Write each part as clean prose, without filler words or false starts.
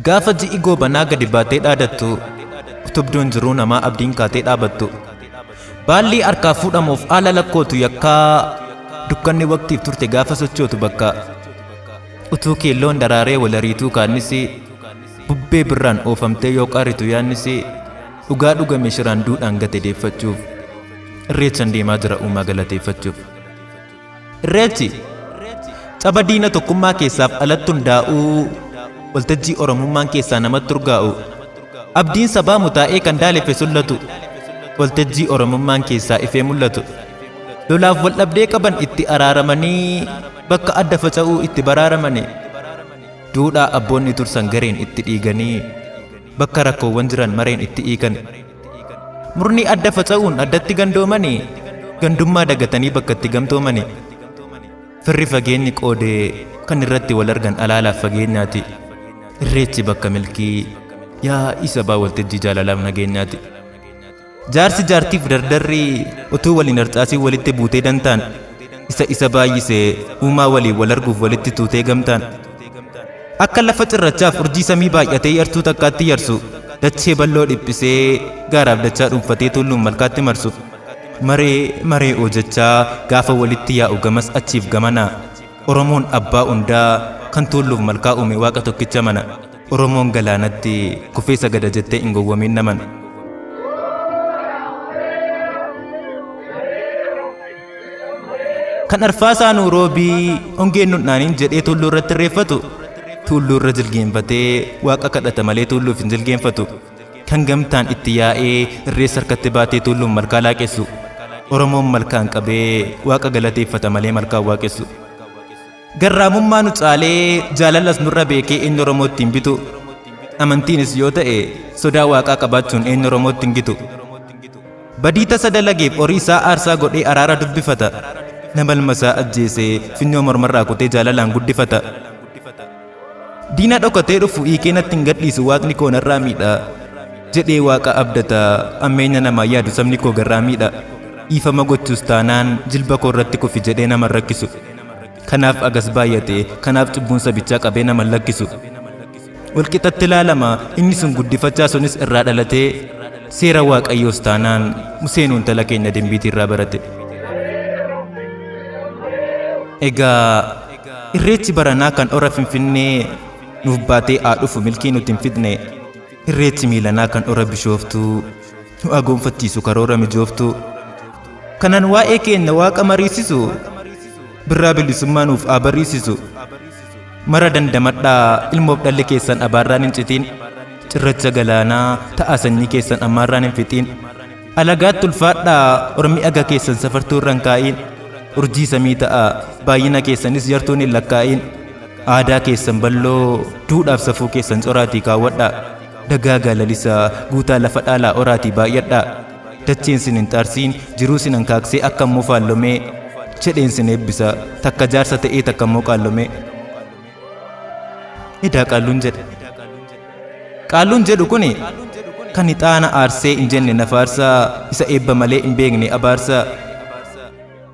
Gaafa ji'i goobanaa gadi baatee dhaadattu, utubduun jiruu namaa abdiin kaatee dhaabattu. Baallii harkaa fuudhamuuf haala lakkootu yakkaa, dukkanni waqtiif turte gaafa sochootu bakka. Utuu keelloon daraaree wal ariituu kaannisi, bubbee birraan oofamtee yoo qaaritu yaannisi, dhugaa dhugame shiraan duudhaan gate deeffachuuf, Irreechan deemaa jira uumaa galateeffachuuf. Irreechi caba diina tokkummaa keessaaf alatti hundaa'uu, waltajjii Oromummaan keessaa namatti urgaa'u, abdiin sabaa mutaa'ee kan daalefe sullatu, waltajjii Oromummaan keessaa ifee mul'atu, lolaaf waldhabdee qaban itti araaramanii bakka adda faca'uu itti baraaramani, duudhaa abboonni tursan gareen itti dhiiganii bakka rakkoowwan jiran mareen itti hiikan. Murni adda faca'uun addatti gandoomani, gandummaa dagatanii bakka itti gamtoomani. Firri fageenyi qoode kan irratti wal argan alaalaaf fageenyaati. Irreechi bakka milkii yaa'ii sabaa waltajjii jaalalaaf nageenyaati. Jaarsi jaartiif dardarri utuu wal hin harcaasiin walitti buutee dantaan isa isa baay'ise uumaa waliin wal arguuf walitti tuutee gamtaan. Akka lafa cirrachaaf urjii samii baay'atee yartuu takkaatti yarsu, dachee bal'oo dhiphisee gaaraaf dachaa dhuunfatee tulluun malkaatti marsu. Maree maree oo jechaa gaafa walitti yaa'u gamas achiif gamana. Oromoon abbaa hundaa kan tuulluuf malkaa uume waaqa tokkicha mana. Oromoon galaanatti kufee sagada jettee hin gowwomiin naman. Kan arfaasaa nuu roobii hongeen nun dhaanin jedhee tulluu irratti irreeffatu, tulluu irra jilgeenfatee waaqa kadhata malee tulluuf hin jilgeenfatu. Kan gamtaan itti yaa'ee irreessa harkatti baatee tulluun malkaa laaqessu, Oromoon malkaan qabee waaqa galateeffata malee malkaan waaqessu. Garraamummaa nu caalee jaalalas nurra beekee eenyu Oromootti hin bitu. Amantiinis yoo ta'e sodaa waaqaa qabaachuun eenyu Oromootti hin gitu. Badii tasa dalageef horii isaa aarsaa godhee araara dubbifata. Nama ilma isaa ajjeese funyoo mormarraa kutee jaalalaan guddifata. Diina dhokatee dhufu hiikee natti hin gadhiisu waaqni koo narraa miidha. Jedhee waaqa abdata ammeenya namaa yaadu sabni koo garraamiidha. Dhiifama gochuus taanaan jilba koo irratti kufi jedhee nama hin rakkisu. Kanaaf agas baay'ate kanaaf cubbuun sabichaa qabee nama hin lakkisu. Walqixatti ilaalama inni sun guddifachaa sunis irraa dhalatee seera waaqayyoos taanaan Museenuu intala keenya dimbiitii irraa barate. Egaa irreechi baranaa kan ora Finfinnee nuuf baatee haa dhufu milkii nuti hin fidne. Irreechi miilanaa kan ora Bishooftuu nu agoonfachiisu karoora mijooftuu. Kanan waa'ee keenya waaqa mariisisu birraa bilisummaa nuuf haa bariisisu. Mara dandamadhaa ilmoof dhalli keessan abaarraan hin citiin. Cirracha galaanaa ta'a sanyii keessan ammaarraan hin fixiin. Alagaatti ulfaadhaa ormi aga keessan safartuu irra hin kaa'iin. Urjii samii ta'a baay'ina keessanis yartuun hin lakkaa'iin. Aadaa keessan balloo duudhaaf safuu keessan coraatii kaawwadhaa. Dagaagaa lalisaa guutaa lafa dhaalaa oraatii baay'adhaa. Dacheen sin hin xaarsiin jiruu sin hankaaksee akka immoo faallomee jedheen sin eebbisa takka jaarsa ta'ee takka immoo qaallomee. Edaa qaalluun jedhe. Qaalluun jedhu kuni kan ixaana aarsee hin jenne na faarsaa isa eebba malee hin beekne abaarsaa.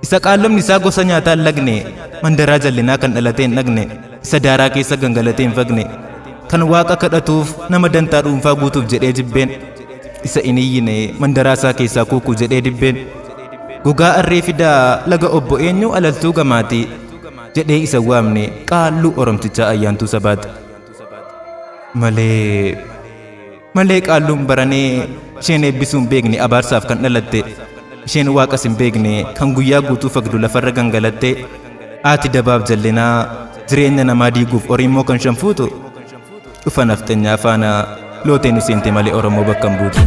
Isa qaallomni isaa gosa nyaataa hin lagne mandaraa jallinaa kan dhalatee hin dhagne isa daaraa keessa gangalatee hin fagne kan waaqa kadhatuuf nama dantaa dhuunfaa guutuuf jedhee jibbeen isa hin iyyine mandaraa isaa keessaa kuukuu jedhee dibbeen gogaa arree fidaa laga obbo eenyuu alaltuu gamaati jedhee isa waamne qaalluu oromtichaa ayyaantuu sabaati. Malee malee qaalluun baranee isheen eebbisuu hin beekne abaarsaaf kan dhalatte isheen waaqas hin beekne kan guyyaa guutuu fagdu lafarra gangalatte haati dabaaf jallinaa jireenya namaa diiguuf horii immoo kan shanfuutu dhufa nafxenyaa faana looteen nu seente malee Oromoo bakka hin buutu.